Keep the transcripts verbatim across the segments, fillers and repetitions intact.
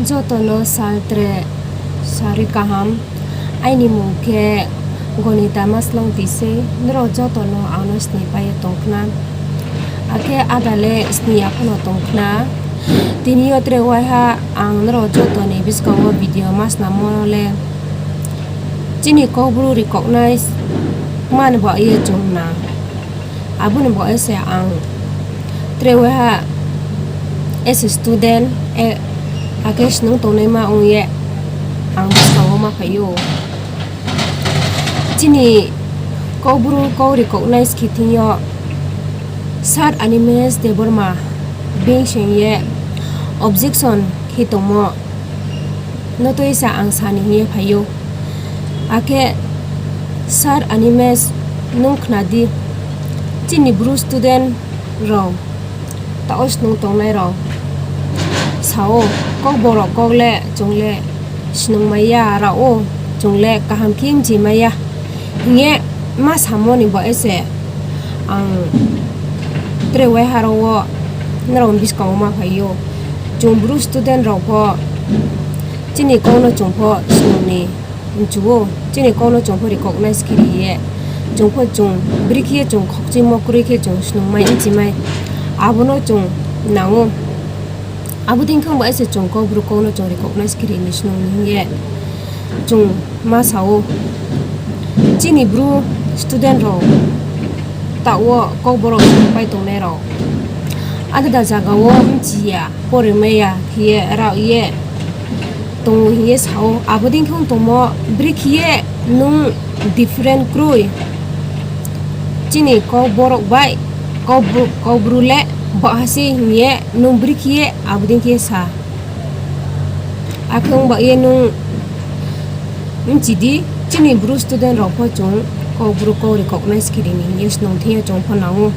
Joto no sal tre sari kaham. Aini mung khe Gonita Maslong Tisei, nrao joto no ang no snipai ye tong khna. Akhe ada le sni ya pho no tong khna. Tini yo tre waiha ang nrao joto ni buskang wo video ma snammo le chini Kaubru recognize man ba ye chung nang. Abo ni bo ye se ang tre waiha as a student, akhe snung tongnaima ong ye ang buskang wo ma phai ou. Chini Kaubru kau recognize khe thing yo Sir Animesh Debbarma bini sing ye objection khe tongmo no tui se ang sa ni hing ye phai ou. Akhe Sir Animesh, nung khna di, chini Bru student rao, taoh wo snung tongnai rao sa ou, Kokborok kau le chung le snung mai ya rao ou, chung le kaham khe mchi mai ya hing ye ma samo ni bo ye se ang tre waiha rao wo nrao buskang wo ma phai ou. Chung Bru student rao pho chini kau no chung pho snung ni mchu ou, chini kau no chung pho recognize khe ri ye, chung pho chung bri khe ye chung khokchimo kroi khe chung snung mai mchi mai, abo no chung nang ou. Abo dei khe ong ba ye se chung Kaubru kau no chung recognize khe ri ni snung ni hing ye chung ma sa ou. Chini Bru student rao, taoh wo Kokborok snung pai tongnai rao, ada da zaga wo mchi ya, pore mai ya khe ye rao ye tong ou hing ye sa ou. Abo dei khe ong tongmo bri khe ye nung different kroi chini Kokborok bai, Kaubru, Kaubru le baha se hing ye nung bri khe ye abo dei khe sa. Akhe ong ba ye nung mchi di, chini Bru student rao pho chung Kaubru kau recognize khe ri ni hing ye snung thing yo chung pho nang ou.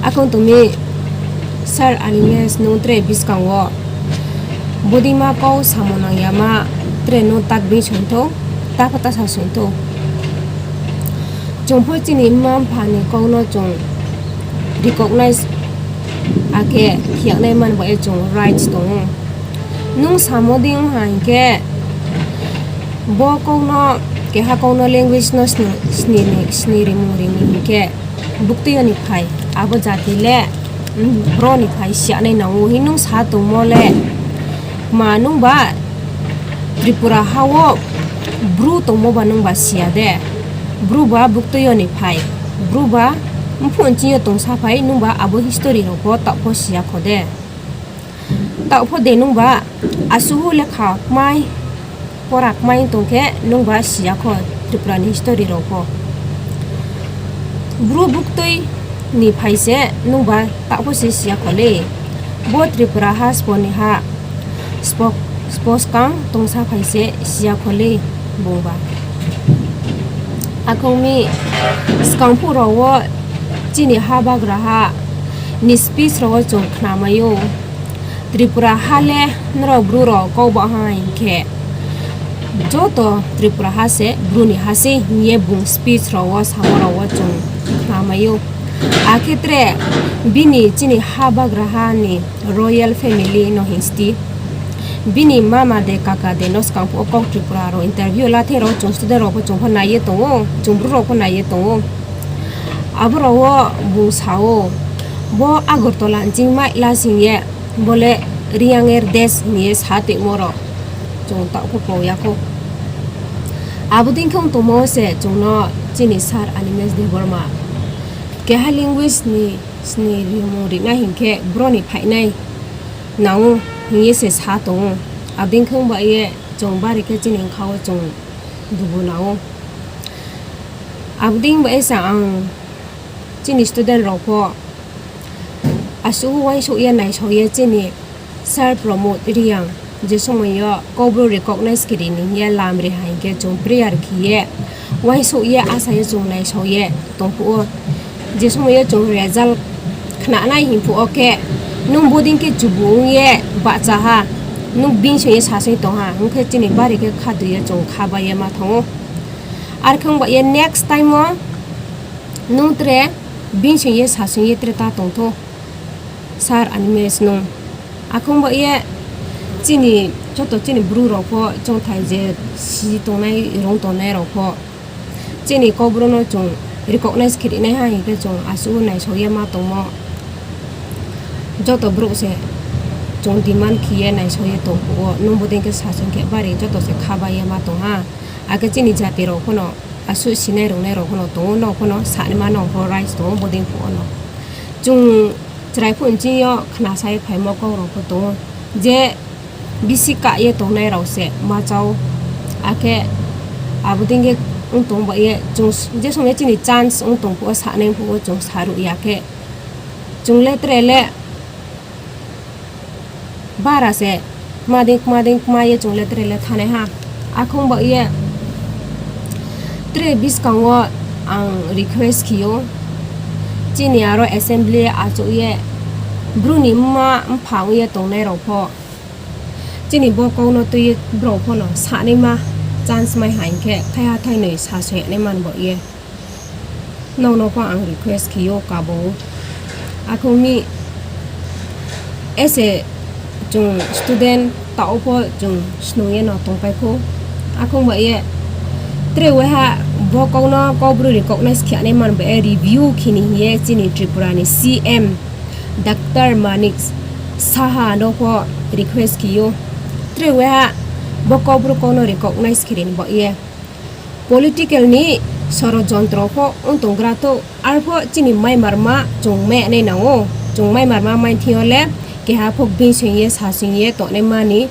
Akhe ong tong mi Sir Animesh, nung tre buskang wo bodei ma kau samo nang yama tre nung tak bini soi thou, ta pho ta sa soi thou. Chung pho chini mma mpha ni kau no chung recognize akhe khiyagnai man ba ye chung rights tong ou. Nung samo dei ong ha hing khe, bo kau no, keha kau no language no sni, sni ni, sni rimung ri ni hing khe, buktui yo ni phai, abo jati le, bro ni phai siyanai nang ou hing nung sa tongmo le, ma nungba Tripura ha wo Bru tongmo ba nungba siya de. Bru ba buktui yo ni phai. Bru ba mphuh nching yo tongsa phai, nungba abo history rao pho taoh pho siya kho de. Taoh pho de nungba asuhu lekha kmai, pora kmai tong khe nungba siya kho Tripura ni history rao pho. Bru buktui ni phai se nungba taoh pho se siya kho le. Bo Tripura ha sbo ni ha, sbo, sbo skang tongsa phai se siya kho le bungba. Akhe ong mi skang phuh rao wo chini ha bagraha ni speech rao wo chung khnamai ou. Tripura ha le nrao Bru rao kau ba ha hing khe, joto Tripura ha se Bru ni ha se hing ye bung speech rao wo samo rao wo chung khnamai ou. Akhe tre bini chini ha bagraha ni royal family no hing sti. Bini mama de kaka de no skang phuh wo kau Tripura rao interview la thing rao chung student rao pho chung pho nai ye tong ou, chung Bru rao pho nai ye tong ou. Abo rao wo bung sa ou, bo Agartala nching mai la sing ye, bo le Reang er Desh hing ye sa toimo rao chung taoh pho pau ya khou. Abo dei khe ong tongmo se chung no chini Sir Animesh Debbarma keha language ni sni rimung ri nai hing khe bro ni phainai nang ou hing ye se sa tong ou. Abo dei khe ong ba ye chung bari khe chini bkha wo chung dugu nang ou. Abo dei ba ye se ang chini student rao pho asuh uaingsouh ye naisao ye chini Sir Pramod Reang je somoi yo Kaubru recognize khe ri ni hing ye lam ri ha hing khe chung prayer khe ye uaingsouh ye asa ye chung naisao ye tong phuh wo. Je somoi yo chung result khnanai hing phuh wo khe, nung bodei khe chubu ong ye bahcha ha, nung bini soi ye sasoi tong ha, ong khe chini bari khe khadui ye chung kha bai ye ma thanng ou. Arkhe ong ba ye next time wo nung tre bini soi ye sasoi ye tre ta tong thou, Sir Animesh nung. Akhe ong ba ye Chini, joto chini Bru rao pho, choungthai je si tongnai, rung tongnai rao pho, chini Kaubru no chung recognize khe ri nai ha hing khe chung asuh naisao ye ma tongmo. Joto brouh se chung demand khe ye naisao ye tong phuh wo, nung bodei khe sasing khe bari joto se kha bai ye ma tong ha. Akhe chini jati rao pho no, asuh sinai rungnai rao pho no tong ou, no pho no sanaima no pho rights tong ou, bodei phuh wo no. Chung chrai phuh nching yo khnasa ye phaimo kau rao pho tong ou. Je bisi kah ye tongnai rao se ma chá ou. Akhe abo dei khe ong tong ba ye chung s-, je somoi chini chance ong tong phuh wo, sanai phuh wo chung saruh ya khe, chung le tre le bara se kma dei kma dei kma ye chung le tre le thanngnai ha. Akhe ong ba ye tre buskang wo ang request khe ou, chini aro assembly achouh ye Bru ni mma mpha ong ye tongnai rao pho, chini bo kau no tui ye brao pho no sanaima chance mai ha hing khe, thaiha thainoi sasoi nai man ba ye. Nrao no pho ang request khe ou, kabo ou. Akhe ong mi, ese chung student taoh pho chung snung ye no tongpai khou. Akhe ong ba ye, tre waiha bo kau no Kaubru recognize khe nai man ba ye review khe ni hing ye chini Tripura ni C M Doctor Manik Saha no pho request khe ou. Tre waiha bo Kaubru kau no recognize khe ri ni ba ye political ni sorojontro pho ong tonggra thou, arpho chini maimarma chung mai nai nang ou. Chung maimarma mai thing yo le keha pho bini soing ye, sasing ye tongnaima ni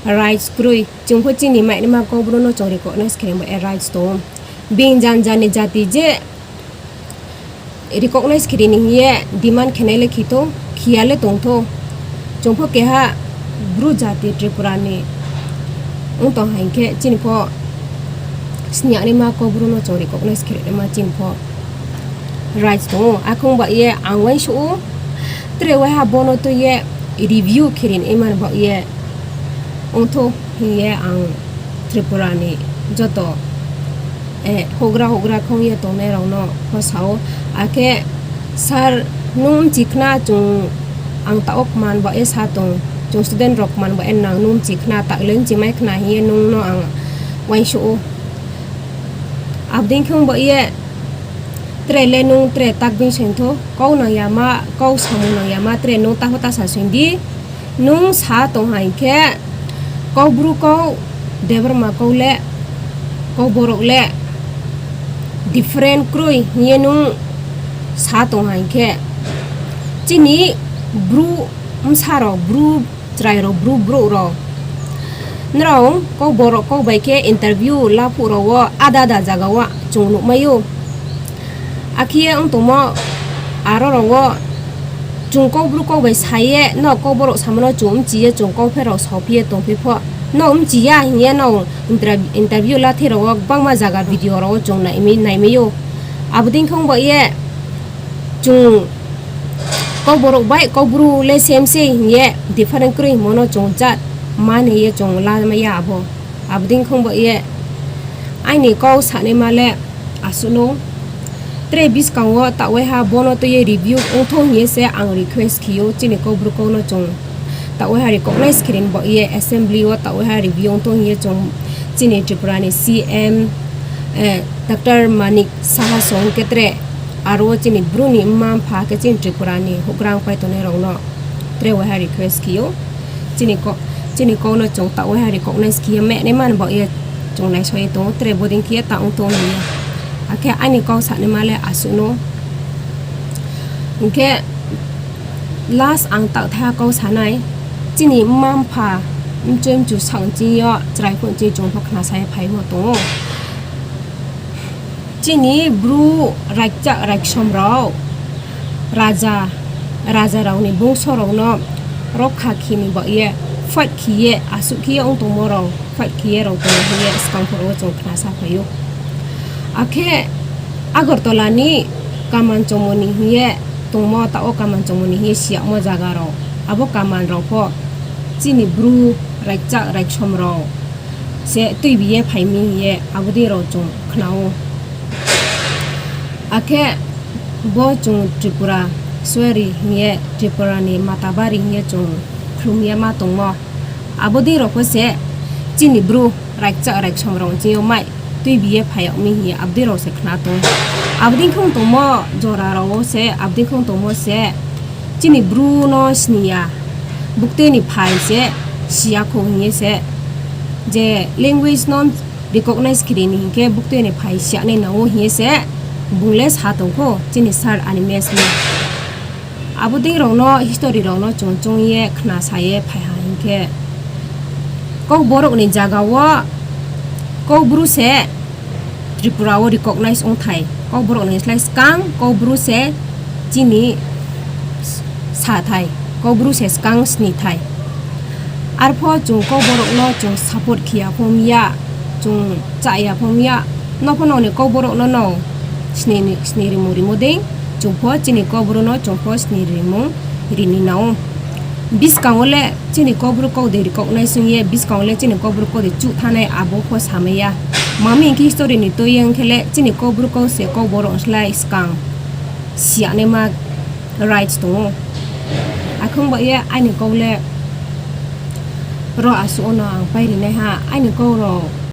rights kroi. Chung pho chini mainaima Kaubru no chung recognize khe ri ba ye rights tong ou. Bini janja ni jati je recognize khe ri ni hing ye demand khe nai le khe thou, khe ya le tong thou. Chung pho keha Bru jati Tripura ni ong tong ha hing khe chini pho sni yagnaima Kaubru no chung recognize khe ri naima chini pho rights tong ou. Akhe ong ba ye ang uaingsouh ou, tre waiha bo no tui ye review khe ri naima ni baoh ye ong thou hing ye ang Tripura ni joto houhgra houhgra khong ye tongnai rao no pho sa ou. Akhe sir, nung bchi khna chung, ang taoh wo kman ba ye sa tong, chung student rao kman ba ye nang nung bchi khna, taoh le bchi mai khna hing ye nung no ang uaingsouh ou. Abo dei khe ong ba ye tre le nung tre tak bini soing thou, kau nang yama, kau samung nang yama tre nung ta pho ta sa soing di. Nung sa tong ha hing khe, Kaubru kau, Debbarma kau le, Kauborok le different kroi hing ye nung sa tong ha hing khe, chini Bru bsa rao, Bru chrai rao, Bru brouh rao, nrao Kauborok kau bai khe interview la phuh rao wo ada ada zaga wo chung nuhmai ou. Akhe ye ong tongmo aro rao wo chung Kaubru kau bai sa ye, no Kauborok samo no chung bchi ye, chung kaupher rao saophi ye tongphi pho, no bchi ya hing ye no inter-, interview la thing rao wo gbangma zaga video rao wo chung naimai, naimai ou. Abo dei khe ong ba ye chung Kauborok bai Kaubru le same se hing ye different kroi hingmo no chung jat mani ye chung lamai ya abo. Abo dei khe ong ba ye aini kau sanaima le asuh no. Tre buskang wo taoh waiha bo no tui ye review ong thou hing ye se ang request khe ou, chini Kaubru kau no chung taoh waiha recognize khe ri ni baoh ye assembly wo taoh waiha review ong thou hing ye chung chini Tripura ni C M, Doctor Manik Saha song khe tre aro wo chini Bru ni mma mpha khe chini Tripura ni houhgra ongpai tongnai rao no tre waiha request khe ou. Chini kau, chini kau no chung taoh waiha recognize khe ye mai naima ni baoh ye chung naisao ye tong ou, tre bodei khe ye ta ong tong hing ye. Akhe aini kau sanaima le asuh no. Hing khe last ang taoh thaiha kau sa nai, chini mma mpha, mchoi mchu saoh nching yo, chrai phuh nching chung pho khnasa ye phaimo tong ou. Chini Bru raikchak raiksom rao, raja, raja rao ni bungso rao no rokha khe ni baoh ye, fight khe ye, asuh khe ye ong tongmo rao, fight khe ye rao tong hing ye skang phuh rao wo chung khnasa phai ou. Akhe Agartala ni Kaman Chomoni hing ye tongmo, taoh wo Kaman Chomoni hing ye siyagmo zaga rao, abo Kaman rao pho chini Bru raikchak raiksom rao se tuibi ye phai mi hing ye abo dei rao chung khna ou. Akhe bo chung Tripura, sorry hing ye Tripura ni Matabari hing ye chung khlum ye ma tongmo, Abo dei rao pho se chini Bru raikchak raiksom rao ching yo mai tuibi ye phai yag mi hing ye abo dei rao se khna tong. Abo dei khong tongmo jora rao wo se, abo dei khong tongmo se chini Bru no sni ya, buktui ni phai se si ya kho hing ye se, je language no recognize khe ri ni hing khe buktui ni phai si ya nai nang ou hing ye se bung le sa tong kho chini sir Animesh le. Abo dei rao no history rao no chung choung ye khna sa ye phai ha hing khe, Kokborok ni zaga wo Kokbru se Tripura wo recognize ong thai. Kokborok ni slái skang Kokbru se chini sa thai, Kokbru se skang sni thai. Arpho chung Kokborok no chung support khe ya pho mi ya, chung chá ya pho mi ya, no pho nrao ni Kokborok no nrao sni, sni rimung rimo dei, chung pho chini Kokbru no chung pho sni rimung ri ni nang ou. Buskang wo le chini Kokbru kau de recognize ong ye, buskang wo le chini Kokbru kau de chuh thanngnai abo pho samai ya. Mami hing khe history ni tui ye ong khe le chini Kokbru kau se Kokborok slái skang si ya naima right tong ou. Akhe ong ba ye aini kau le ro asuh wo no ang pai ri nai ha, aini kau rao